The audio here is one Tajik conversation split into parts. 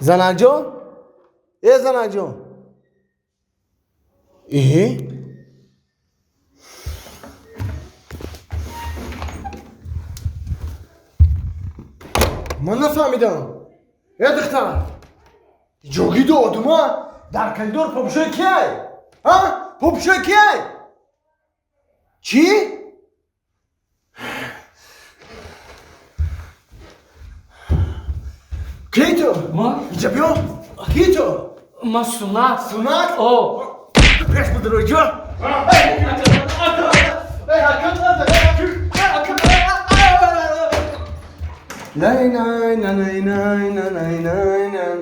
Занакҷон, э занакҷон, э ман нафаҳмидам. Э духтар, ҷогиду одума дар коридор попушои киай? А попушои киай? Чӣ? Кӣ ту? Ма? Инҷа биё. Кӣ ту? Ма Сунат. Сунат? О. Пеш бидро ҷо. Най най най най най най най най.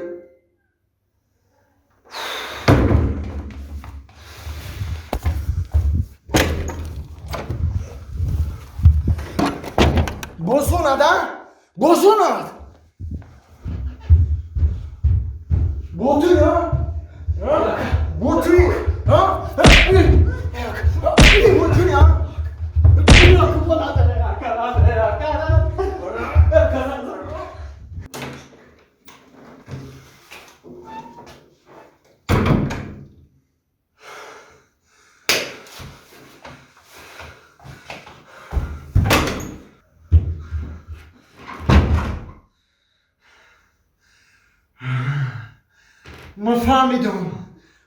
Босонад, а? Босонад. Ботуй, а? Ботуй, а? Ботуй, а? Ман фаҳмидам.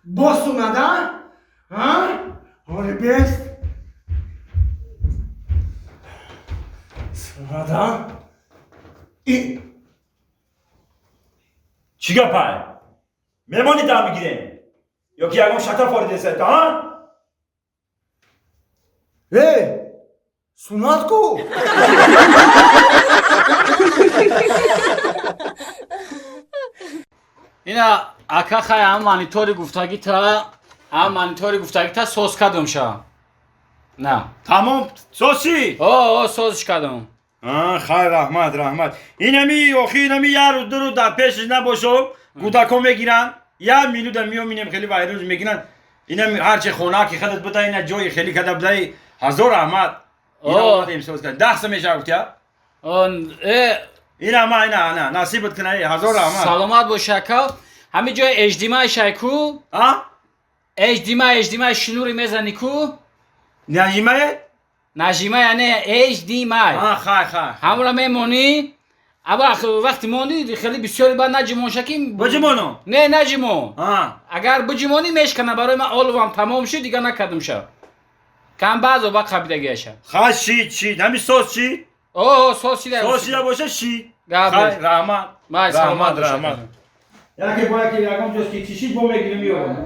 Босонад, а? А? Ҳоли бест. Сунад, а? И Чӣ гапай? Мемони дам мегирем? Ё ки ягон шата форидесед, а? Э, Сунат ку? Ина ака, хай, ам монитори гуфтагита, ам монитори гуфтагита соз кардам ша. На. Тамом, соси? О, созш кардам. А, хай, раҳмат, раҳмат. Инами охи, инами як рӯз, 2 рӯз дар пешаш набошо, кӯдакҳо мегиранд, як минута меоминем, хеле вайрӯз мегиранд. Инами ҳарчи хона ки хадат буда, ина ҷои хеле када будаи, ҳазор раҳмат. Ина омадем, соз кард. 10 сом мешава гуфтия? Он э. Ина ма, ина, ана, насибат кина, ҳазор раҳмат. Саломат бош, ака. Ҳамин ҷои HDMI шай ку? А? HDMI, HDMI шнури мезани ку? Нажимае? Нажима яъне HDMI. А, хай, хай. Ҳамра мемонӣ. Аба вақти монӣ хеле бисёри баъд наҷимонша ки. Биҷимоно? Не, наҷимон. А. Агар биҷимонӣ мешкана, барои ман оловам тамом шуд, дигар накардам ша. Кам баъзо ба қабидагиаша. Хай, шид, шид. Ҳами соз шид? О, соз шида. Соз шида боша, шид. Гап Хай, нест. раҳмат. Май, саломат Раҳмат, бош, раҳмат. ака. Яке бо яке ягон ҷост ки чишид, бо мегирем, меорам.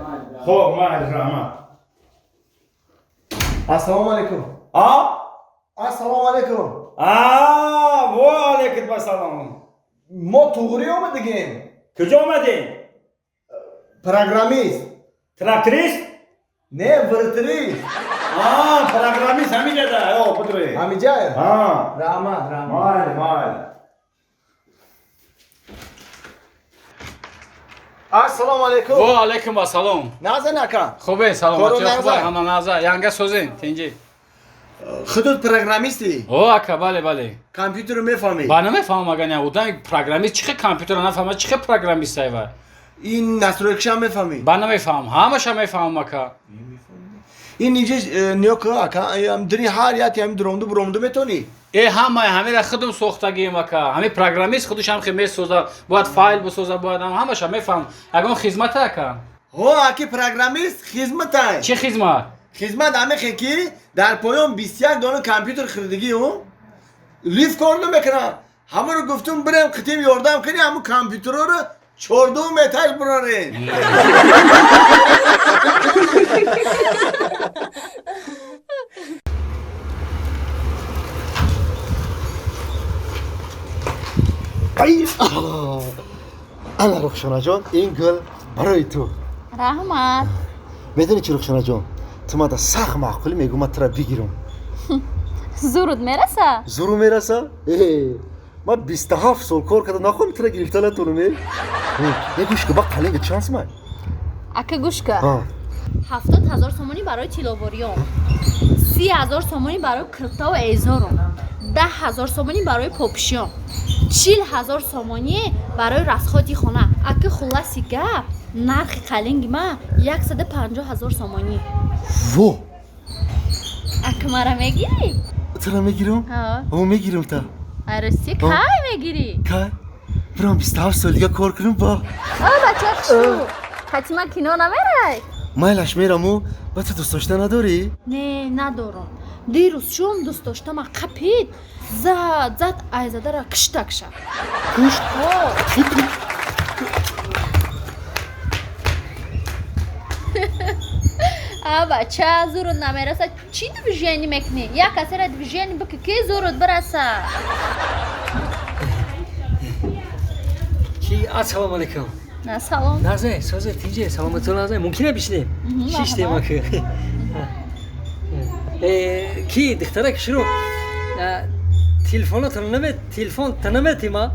Хоб, майли, раҳмат. Ассалому алайкум. А? Ассалому алайкум. А, во алайкум ассалом. Мо туғрӣ омадагем. Куҷо омадем? Программист. Тракторист? Не, вратарист. А, программист ҳамин ҷада. О, бидрои. Ҳамиҷая? А. Раҳмат, раҳмат. Майли, майли. Ассалому алайкум. Во алайкум ассалом. Назан, ака. Хубе, саломатӣ. Коро хубе, назар. Ҳама назар. Янга созен, тинҷи. Худут программистӣ? О, ака, бале, бале. Компютерро мефаҳмӣ? Ба намефаҳмам, агар не, одами программист чӣ хел компютера нафаҳмад, чӣ хел программист айва? Ин настройкашам мефаҳмӣ? Ба намефаҳмам, ҳамаша мефаҳмам, ака. Ин инҷа ниё ка, ака, дини ҳар яти ҳами дуромду буромду метонӣ? Э, ҳамаи ҳамира худум сохтагием, ака. Ҳами программист худаш ҳам хел месоза, бояд файл бисоза, бояд ҳамаша мефаҳмам. Ягон хизмата, ака? Ҳо, аки программист хизматай. Чӣ хизмат? Хизмат ҳамехе ки дар поён 21 дона компютер хирдагӣ, ӯ лифт кор намекунад. Ҳамаро гуфтум, бирем қитим ёрдам кунӣ, ҳамун компютерҳоро чордум этаж бирорем. Ай, ана, Рухшонаҷон, ин гул барои ту. Раҳмат. Медонӣ чӣ, Рухшонаҷон, ту мада сахт маъқулӣ, мегӯ ман тура бигирам. Зуруд мераса? Зуру мераса? Э, ман 27 сол кор кардам, нахоҳам тура гирифта натонам. Э, е, гӯш ка, ба қалинга чанд сумай? Ака, гӯш ка, 70 000 сомонӣ барои тилловориён, 30 000 сомонӣ барои киртаву эзорон, 10 000 сомонӣ барои попшиён. 40 000 сомонӣ барои расходи хона. Аки, хулласи гап, нархи қалинги ма 150 000 сомонӣ. Во! Аки, мара мегирӣ? Тура мегирам? О, мегирам та. Арӯсӣ кай мегирӣ? Кай? Бирам 27 сол дига кор кунам ба. О, бача хушрӯ, хатима кино намерай? Майлаш, мераму. Ба ту дӯст дошта надорӣ? Не, надорам. Дирӯз шом дӯст доштама қапид, зад, зад, айзадара киштакша. Кушт? О. А, бача, зурут намераса, чӣ движение мекунӣ? Як касера движение бики, ки зурут бираса. Ки, ассалому алайкум. Салом. Назе, созе, тинҷе, саломатон, назе. Мумкина бишинем? Шиштем аки. Ки, духтарак шурӯ. Телефонатон наме, телефон та наметима?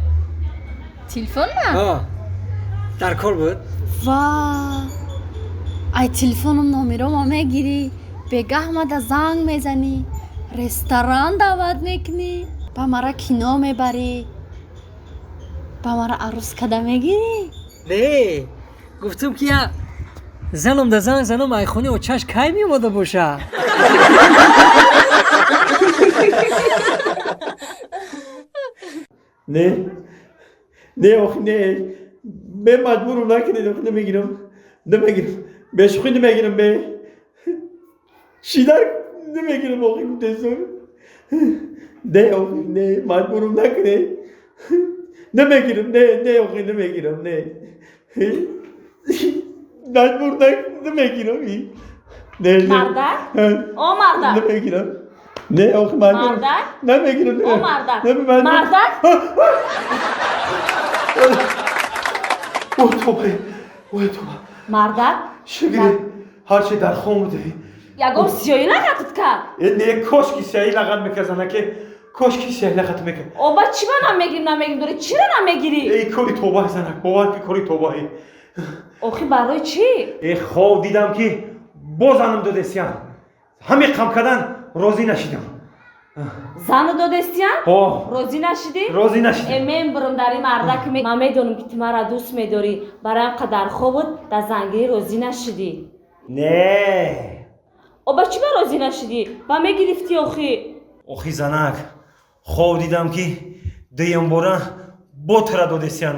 Телефон ма? А. Дар кор буд. Ва! Ай, телефоном номерома мегирӣ, бегаҳ мада занг мезанӣ, ресторан даъват мекунӣ, ба мара кино мебарӣ, ба мара арӯс када мегирӣ? Не, гуфтум ки я занам да занг занам, айхони очаш кай меомада боша. Не, не, охи, не, бе, маҷбурум накунед, охи, намегирам, намегирам, бешухӣ намегирам, бе чидар намегирам, охи, гуфтесу. Не, охи, не, маҷбурум накунед, намегирам, не, не, охи, намегирам, не, маҷбур намегирам, не, не. Мардак? О, мардак! Намегирам, не, охи, маҷбур Мардак? намегирам, не. О, мардак! Не, маҷбур. Мардак! Ой, тоба, ой, тоба. Мардак! Шигири, ҳарчи дар хом буде. Ягон сиёӣ лағатат кард? Э, не, кошки сиёҳӣ лағат мекард, ки кошки сиёҳӣ лағат мекард. Оба, чӣ ба намегирӣ, намегирӣ дорӣ? Чира намегирӣ? Эй, кори тоба, занак, бовар ки, кори тобаи. Охи, барои чӣ? Э, хоб дидам, ки бозанам додесиян. Ҳаме қам кардан розӣ нашидам. Зану додестиян? Ҳо. Розӣ нашидӣ? Розӣ нашидам. Э, мен бурум дар ин мардак, ман медонам, ки ту мара дӯст медорӣ, бароям қадар хобут дар зангирӣ розӣ нашидӣ. Не. Оба, чӣ ба розӣ нашидӣ? Ба мегирифтӣ, охи. Охи, занак, хоб дидам, ки дуюм бора ботра додесиян.